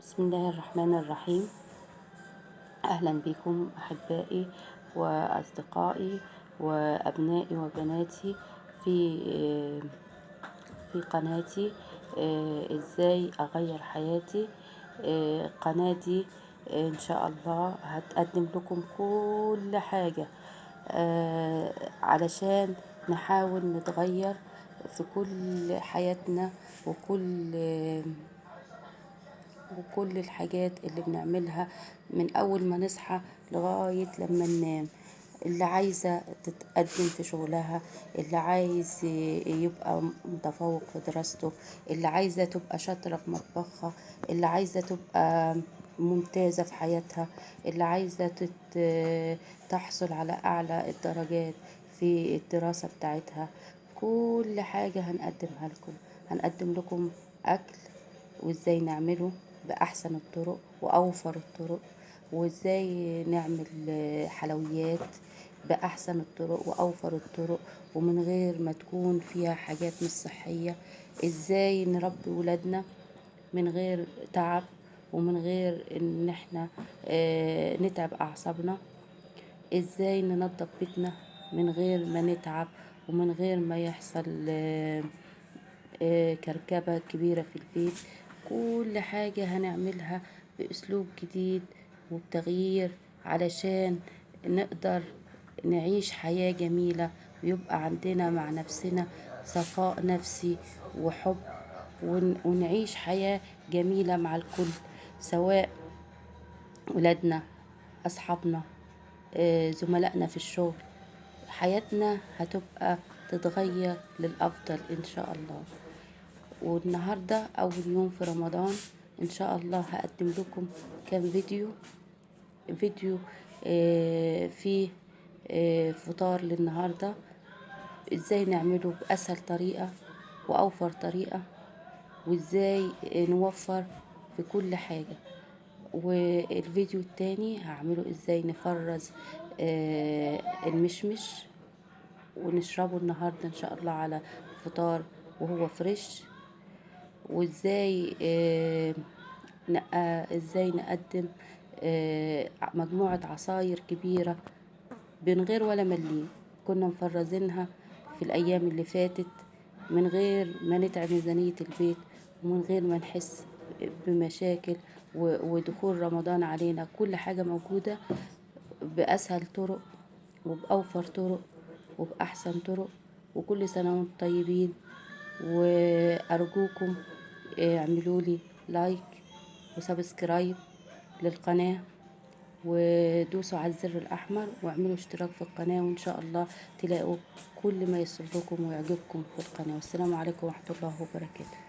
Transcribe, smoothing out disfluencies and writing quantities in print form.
بسم الله الرحمن الرحيم. أهلا بكم أحبائي وأصدقائي وأبنائي وبناتي في قناتي إزاي أغير حياتي. قناتي إن شاء الله هتقدم لكم كل حاجة علشان نحاول نتغير في كل حياتنا وكل الحاجات اللي بنعملها من أول ما نصحى لغاية لما ننام. اللي عايزة تتقدم في شغلها، اللي عايز يبقى متفوق في دراسته، اللي عايزة تبقى شاطرة في مطبخها، اللي عايزة تبقى ممتازة في حياتها، اللي عايزة تحصل على أعلى الدرجات في الدراسة بتاعتها. كل حاجة هنقدمها لكم. هنقدم لكم أكل وإزاي نعمله بأحسن الطرق وأوفر الطرق، وإزاي نعمل حلويات بأحسن الطرق وأوفر الطرق ومن غير ما تكون فيها حاجات مش صحية. إزاي نربي ولادنا من غير تعب ومن غير إن احنا نتعب أعصابنا. إزاي ننظف بيتنا من غير ما نتعب ومن غير ما يحصل كركبة كبيرة في البيت. كل حاجة هنعملها بأسلوب جديد وبتغيير علشان نقدر نعيش حياة جميلة ويبقى عندنا مع نفسنا صفاء نفسي وحب، ونعيش حياة جميلة مع الكل، سواء ولادنا، أصحابنا، زملائنا في الشغل. حياتنا هتبقى تتغير للأفضل إن شاء الله. والنهاردة أول يوم في رمضان إن شاء الله هقدم لكم كام فيديو فيه فطار للنهاردة، إزاي نعمله بأسهل طريقة وأوفر طريقة، وإزاي نوفر في كل حاجة. والفيديو التاني هعمله إزاي نفرز المشمش ونشربه النهاردة إن شاء الله على فطار وهو فريش، وإزاي إزاي نقدم مجموعة عصاير كبيرة من غير ولا مليم كنا مفرزينها في الأيام اللي فاتت، من غير ما نتعب ميزانية البيت ومن غير ما نحس بمشاكل ودخول رمضان علينا. كل حاجة موجودة بأسهل طرق وبأوفر طرق وبأحسن طرق. وكل سنة وانتم طيبين، وأرجوكم اعملوا لي like و subscribe للقناة، ودوسوا على الزر الأحمر واعملوا اشتراك في القناة، وإن شاء الله تلاقوا كل ما يسركم ويعجبكم في القناة. والسلام عليكم ورحمة الله وبركاته.